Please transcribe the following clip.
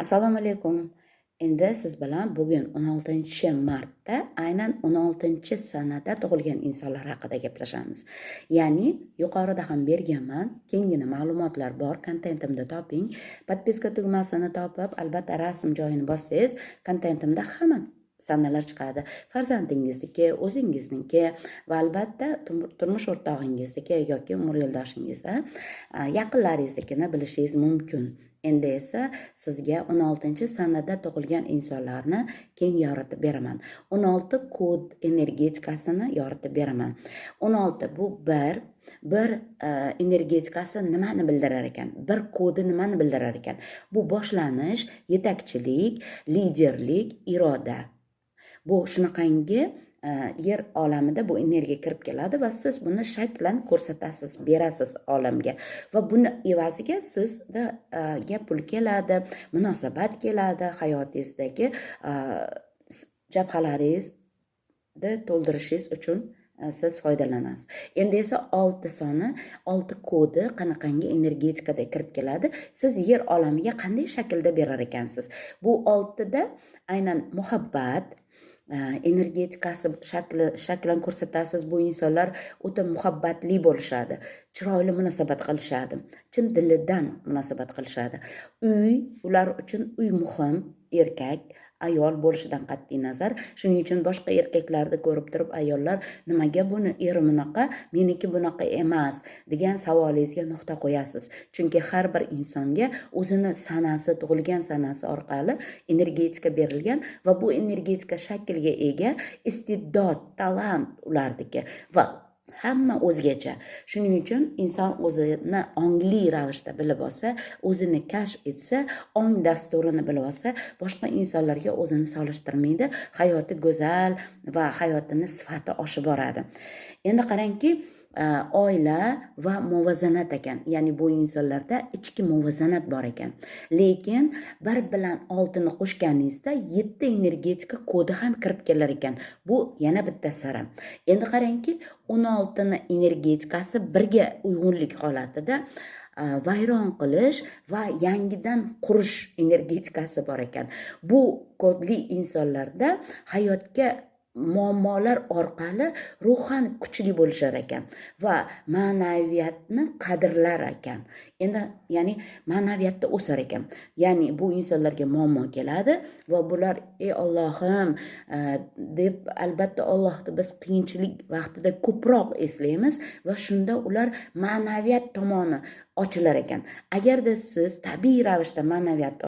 Assalomu alaykum. Endi siz bilan bugun 16-martda aynan 16-sanada tug'ilgan insonlar haqida gaplashamiz. Ya'ni yuqorida ham berganman, keyingina ma'lumotlar bor, kontentimda toping. Подписка tugmasini topib, albatta rasm joyini bossangiz, kontentimda hamma sanalar chiqadi. Farzandingizniki, o'zingizniki va albatta turmush o'rtog'ingizniki yoki umr yo'ldoshingiz, yaqinlaringiznikini bilishingiz mumkin. Endi esa sizga 16-sanada tug'ilgan insonlarni keng yoritib beraman. 16 kod energetikasini yoritib beraman. 16 bu bir, bir energetikasi nimani bildirar ekan? Bir kodi nimani bildirar ekan? Bu boshlanish, yetakchilik, liderlik, iroda. Bu shunaqangi yer olamida bu energiya kirib keladi va siz buni shaklan ko'rsatasiz, berasiz olamga va buni evaziga sizga pul keladi, munosabat keladi, hayotingizdagi jabhalaringizni to'ldirishingiz uchun siz foydalanasiz. Endi esa 6 soni, 6 kodi qanaqangi energetikada kirib keladi? Siz yer olamiga qanday shaklda berar ekansiz? Bu 6da aynan muhabbat energetikasi shakli shaklan ko'rsatasiz. Bu insonlar o'ta muhabbatli bo'lishadi, chiroyli munosabat qilishadi, chin dilidan munosabat qilishadi. Uy, ular uchun uy muhim, erkak ayol bo'lishidan qat'iy nazar. Shuning uchun boshqa erkaklarni ko'rib turib ayollar nimaga buni eri bunaqa, meniki bunaqa emas degan savolingizga nuqta qo'yasiz. Chunki har bir insonga o'zini sanasi, tug'ilgan sanasi orqali energetika berilgan va bu energetika shaklga ega, iste'dod, talant ularniki va hamma o'zgacha. Shuning uchun inson o'zini ongli ravishda bilib olsa, o'zini kashf etsa, ong dasturini bilib olsa, boshqa insonlarga o'zini solishtirmaydi, hayoti go'zal va hayotini sifati oshib boradi. Endi qarangki, oila va muvozanat ekan, ya'ni bu insonlarda ichki muvozanat bor ekan. Lekin 1 bilan 6ni qo'shganingizda 7 energetika kodi ham kirib kelar ekan. Bu yana bitta siri. Endi qarangki, 16ni energetikasi birga uyg'unlik holatida vayron qilish va yangidan qurish energetikasi bor ekan. Bu kodli insonlarda hayotga muammolar orqali ruhan kuchli bo'lishar ekan va ma'naviyatni qadrlar ekan. Endi ya'ni ma'naviyatda o'sar ekan. Ya'ni bu insonlarga muammo keladi va bular ey Allohim deb, albatta Allohni biz qiyinchilik vaqtida ko'proq eslaymiz va shunda ular ma'naviyat tomoni ochilar ekan. Agarda siz tabiiy ravishda ma'naviyatni